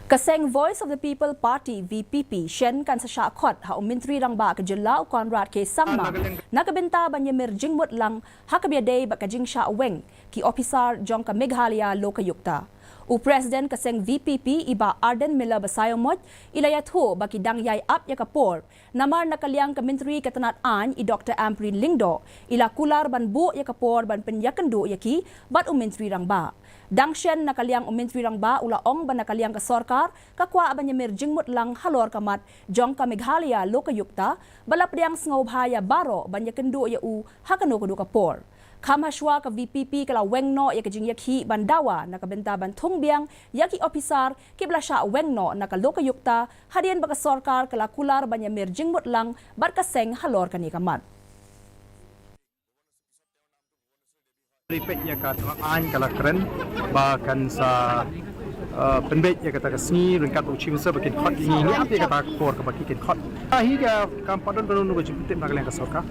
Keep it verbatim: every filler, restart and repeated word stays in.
Ka seng Voice of the People Party, V P P, shen kan sa shah khot ha u Myntri Rangbah ka jylla u Conrad K Sangma na ka bynta ban ïamir jingmut lang ha kaba ïadei bad ka jingshah weng ki ophisar jong ka Meghalaya Lokayukta. U President ka seng V P P, i Bah Ardent Miller Basaiawmoit, i la ïathuh ba ki dang ïai ap ïa ka por namar na ka liang ka Myntri ka tnad aiñ, i Doctor Ampareen Lyngdoh, i la kular ban buh ïa ka por ban pynïakynduh ïa ki bad u Myntri Rangbah. Dang shen na ka liang u Myntri Rangbah u la ong ba na ka liang ka sorkar ka kwah ban ïamir jingmut lang halor ka mat jong ka Meghalaya Lokayukta, bad la pdiang sngewbha ïa baroh ban ïakynduh ïa u ha kano kano ka por. Kham hashwa ka V P P ka la weng noh ïa ka jingïakhih ban dawa na ka bynta ban thung biang ïa ki ophisar kiba la shah weng noh na ka Lokayukta, hadien ba ka sorkar ka la kular ban ïamir jingmut lang bad ka seng halor kane ka mat. Ri peit ïa ka tnad aiñ ka la kren ba kan sa, eh, pynbeit ïa kata ka sngi ryngkat u Chief Minister ba kin khot ïa ngi, ngi ap ïa kata ka por kaba ki kin khot. Hi ka kam pat don kano kano ka jingpyntip na ka liang ka sorkar.